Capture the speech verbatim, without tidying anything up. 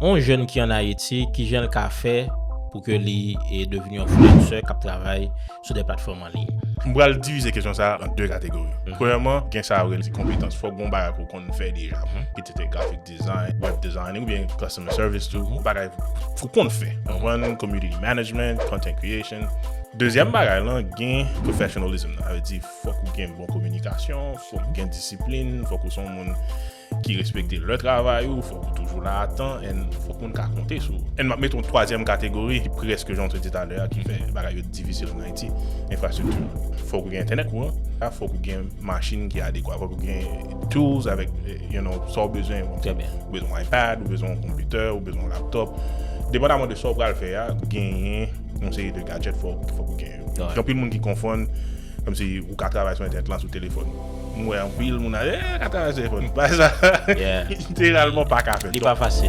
yon jèn ki ann Ayiti, kijan l ka fè pou ke li e devni yon freelancer k ap travay sou de platfòm an liy? M pral divize kesyon sa a an de kategori. Premyèman, gen sa yo rele ti konpetans. Fòk gen yon bagay ke w konn fè deja. Ki te te graphic design, web design, oubyen customer service tou. Yon bagay fòk w konn fè. Konprann? Community management, content creation. Dezyèm bagay lan, gen professionalism nan. Sa vle di, fòk ou gen bon kominikasyon, fòk ou gen disiplin, fòk ou se yon moun ki respekte lè travay ou, fòk ou toujou la a tan, and fòk moun ka konte sou ou. And m ap mete yon twazyèm kategori ki prèske jan w te di talè a, ki fè bagay yo difisil an Ayiti, enfrastrikti. Fòk ou gen entènèt kouran, fòk ou gen machin ki adekwa, fòk ou gen tools avèk, eh, you know, sa w bezwen. Trè byen. Ou bezwen yon iPad, ou bezwen yon konpitè, ou bezwen yon laptop. Depandaman de sa w pral fè a, genyen yon seri de gadget fòk, fòk ou genyen. Right. Gen anpil moun ki konfonn, kòmsi ou ka travay sou entènèt lan sou telefòn. M wè anpil moun a, eh, ka travay sou telefòn. Pa sa, Yeah. literalman pa ka fèt. Li pa fasil.